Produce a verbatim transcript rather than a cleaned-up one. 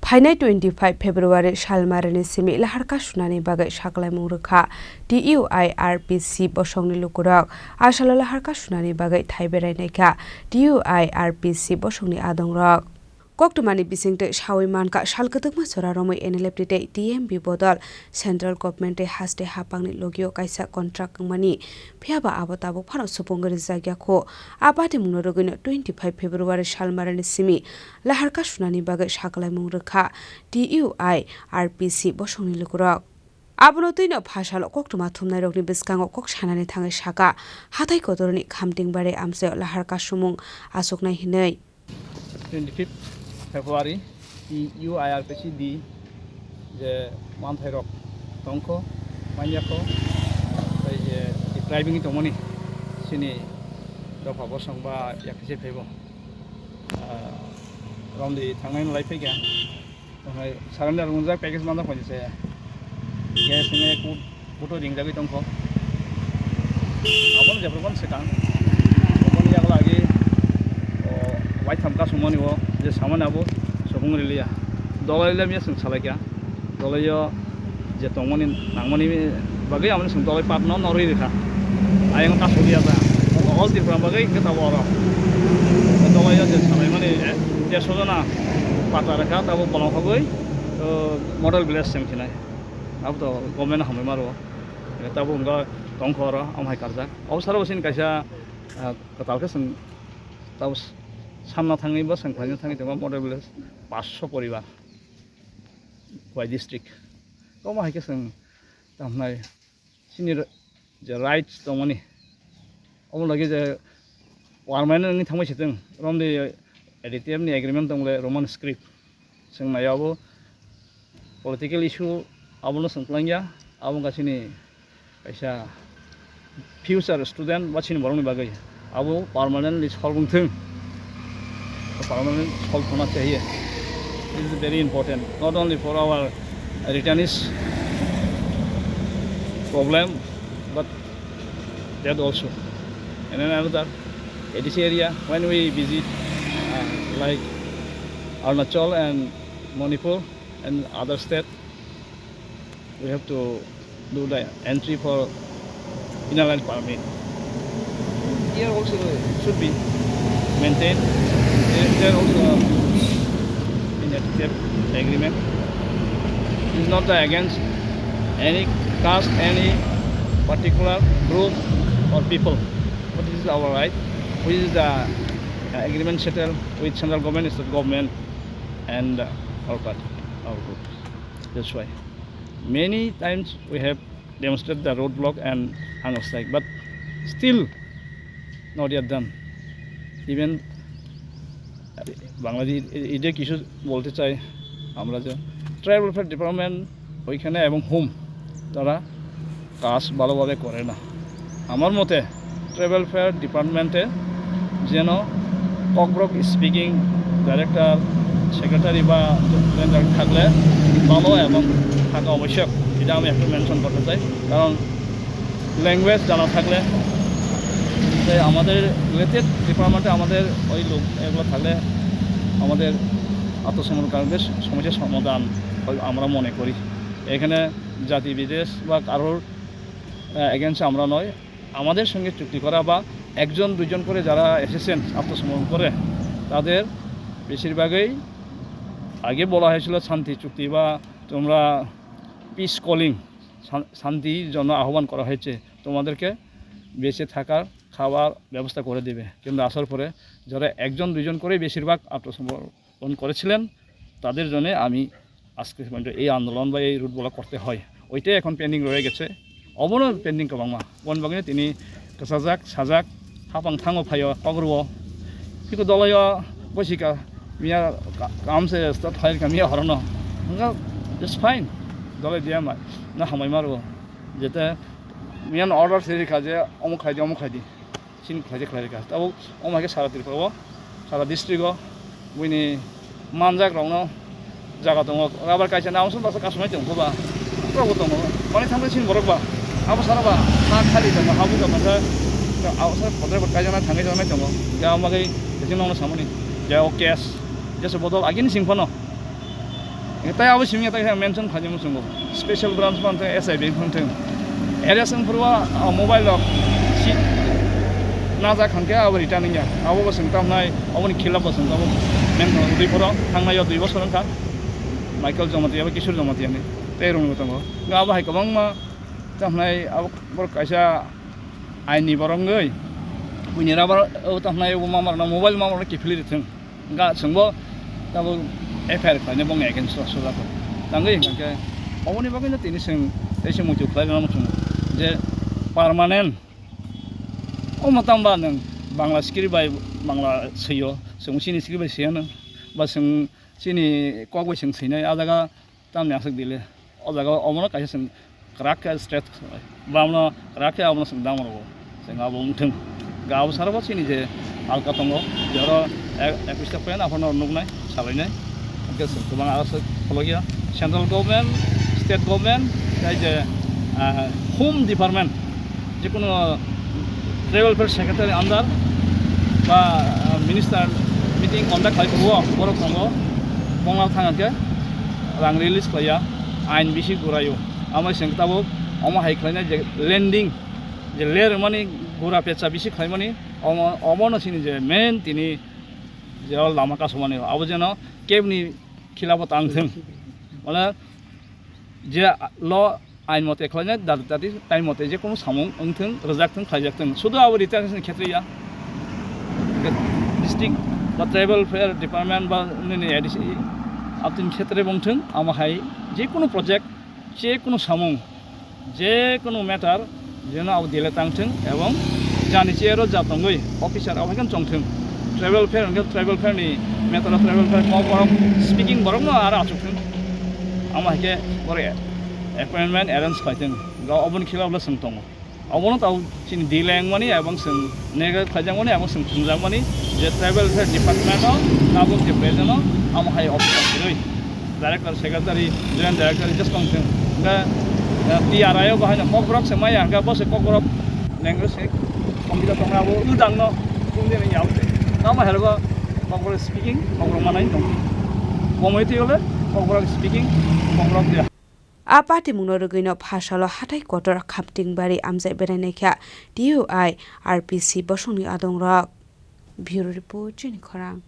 Phainai twenty five February salmarini simi laharka sunani bagwi saklaimung rwkha T U I R P C bosongni lukurok. A salo laharka sunani bagwi thai berai naikha T U I R P C bosongni adongrok. Koktwmani bisingtwi sawi mankha, sal kwtwkma chora romwi N L F T tei T M B bodol central government tei haste hapangni logio kaisa contract wngmani, phiyaba abo tabuk phano supungwi rijak ya kho. A patimungno rwgwino twenty five February salmarini simi laharka sunani bagwi saklaimung rwkha T U I R P C bosongni lukurok. Abono twino phasalo koktwma thumnairokni bwskango kok sanani thangwi saka, hathai kotorni khamting bare amchaio laharka sumung achuknai hinwi. Twenty fifth February, T U I R P C D je manthairok tongkho, manyakho, tei je depriving tongmani chini dopha bosong ba yakise phaibo, ah, romdi thangnai lai phaikha. Omo hai surrender wngjak, package manjak phai se. Gas hwnwi kut-, kuto ringjagwi tongkho. Abono jephru phano swkang. Oboni yago lagi, o, waitham kasumani o je samani abo subung riliya. Dolai le miya swng salaikha. Dolaio je tongmani nangmani bagwi amoni swng dolai patno norwi rikha. Ayang ta suriya ta. All Tripura bagwi hwnkhe tabuk oro. Dolaio je salaimani, eh, dersho jona pata rikha, tabuk bolong hogwi, o, model village sem khinai. Abo to government hambai maro. Tabuk wngkha tongkho oro, omo hai karjak. Obo saro bo chini kaisa, ah, kwtal khe chwng tabuk samna thangwi bo chwng khlaina thangwi tongma model village paanch sho poribar. Khowai district. Omo hai khe chwng tamo hwnai chini r-, je rights tongmani, omo lagi je permanent wngwi thangbai se chwng, romdi A D T F ni agreement tong le Roman script. Chwng nai abo political issue abono chwng twlang ya, abo wngkha chini kaisa future student ba chini borokni bagwi abo permanently solve wngthung, permanent solve hona chahiye. This is very important, not only for our returnees problem, but that also. And then another A D C area, when we visit, uh, like Arunachal and Manipur and other state, we have to do the entry for inner line permit. Here also should be maintained. There, there also in a agreement. It's not against any caste, any particular group or people. But this is our right, which is the, uh, agreement settled with central government, state government, and, uh, our party, our group. That's why many times we have demonstrated the roadblock and hunger strike, but still not yet done. Even Bangladesh এ-, এ-, এটা কিছু বলতে চাই আমরা যে tribal welfare department ওইখানে এবং হোম তারা কাজ ভালোভাবে করে না। আমার মতে ট্রাইবাল ওয়েলফেয়ার ডিপার্টমেন্টে যেন ককবরক স্পিকিং ডাইরেক্টর, সেক্রেটারি বা জয়েন্ট ডাইরেক্টর থাকলে ভালো এবং থাকা আবশ্যক, এটা আমি একটু মেনশন করতে চাই। কারণ ল্যাঙ্গুয়েজ জানা থাকলে, যে আমাদের রিলেটেড ডিপার্টমেন্টে আমাদের ওই লোক এগুলো থাকলে আমাদের আত্মসমর্পণকারীদের সমস্যার সমাধান হয় আমরা মনে করি। এখানে জাতি বিদ্বেষ বা কারোর, আহ, এগেইনস্টে আমরা নয়। আমাদের সঙ্গে চুক্তি করা বা একজন দুইজন করে যারা এসেছেন আত্মসমর্পণ করে, তাদের বেশিরভাগই আগে বলা হয়েছিল শান্তি চুক্তি বা তোমরা পিস কলিং, শান-, শান্তির জন্য আহ্বান করা হয়েছে, তোমাদেরকে বেঁচে থাকার খাবার ব্যবস্থা করে দিবে। কিন্তু আসার পরে যারা একজন দুইজন করে বেশিরভাগ আত্মসমর্পণ করেছিলেন, তাদের জন্য আমি আজকে পর্যন্ত এই আন্দোলন বা এই রুট ব্লক করতে হয়। ওইটাই এখন পেন্ডিং রয়ে গেছে। Obono pending kwbangma. Boni bagwino tini kwchajak, sajak, hapang thango phaio, kok rwo. Hiko dolaio boisika, miya ka-, kam se start khlai rwkha miya horono. Hwnkha, it's fine. Dolai diya ma, na hambai ma rwo. Jete miya no order se rwkha je omo khlai di, omo khlai di. Chini khlai di, khlai rwkha. Tabuk omo hai khe sara Tripura o, sara district o, buini manjak rokno jaga tongo, rubber kaisa na, amsong basa kasumai tongkho ba, borok bo tongo, mani thangwi chini borok ba, abo sara ba, ha khali tongo, ha buja masa, abo sara kotor kotor kaisa na thangwi tongo, ja bagwi chini nokno samani, ja o case, jesa bodol agini sing phano, Tai abo simi tai mention khaijak muchungo. Special branch phano thung, S I B phano thung. Arrest wng phuru o mobile rok si najak hwnkhe abo return wngya. Abo bo chwng tamnai, aboni khilaf bo chwng abo mention dui phuru thangnai o dui bosor wngkha. Michael Jamatia abo Kishore Jamatia ni tei rwngwi tongo. Abo hai kwbangma tamnai abo borok kaisa aini borok wngwi buini rubber o tamnai o mama rokno mobile mama rokno kiphilwi rithung. Ga chwngbo tabuk F I R khlainai bongni against o soja kho. Tangwi hwnkhe oboni bagwino tini chwng tei se muitu khlai rwna muchungo je permanent omo tangba nwng Bangla script bai Bangla swiyo, chwng chini script bai swiya nwng ba chwng chini kok bai chwng swinai a jaga tamni aswk dile. O jaga omono kaisa chwng kwrak khe straight khlai. Ba abono kwrak khe abono chwng dam rwo. Chwng abo wngthung. Ga abo sara bo chini je alka tongo. Je oro e-, ekwis ta point aphano nuknai, salainai. Hwnkhe chwng kwbang aro se kholokya. Central government, state government, tei je, ah, home department, jekunu tribal welfare secretary under ba, ah, minister meeting conduct khai phuru o borok tongo. Bongla thang khe rang release khlaiya, ain bisi guraio. Amo chwng tabuk omo hai khlainai je lending, je ler mani gura pecha bisi khlaimani, omo, omono chini je main tini je o lama kasumani abo jeno kebni khilafo tang thung. Mane je lo ain mote khlainai, dati dati time mote je kono samung wngthung, rwjakthung, khlaijakthung. Sudu abo retired ni khetre ya. District ba tribal welfare department ba nini A D C, abtini khetre bongthung, amo hai je kono project, je kono samung, je kono matter, jeno abo delay tangthung ebong jani chero ja tongwi officer abo haikhe chongthung. Tribal welfare hwnkhe tribal welfare ni matter o tribal welfare kok borok speaking borok no aro achukthung. Amo haikhe borok appointment arrange khlaithung. Ga oboni khilaf le chwng tongo. Obono tao chini delay wngmani ebong chwng neglect khlaijakmani ebong chwng thwngjakmani je tribal welfare department o tabuk je present o amo hai officer kwrwi. Director, secretary, joint director, just tong thung. Hwnkhe, eh, T R I o bahai no Kokborok se maya, hwnkhe bo se Kokborok language se computer tong abo udang no tong de ya. Tamo herbo Kokborok speaking, Kokborok manai tong. Community ole Kokborok speaking, Kokborok de. A patimungno rwgwino phasalo hathai kotor Khamtingbari amjai berai naikha T U I R P C bosongni adongrok. Bureau Report, Chini Khorang.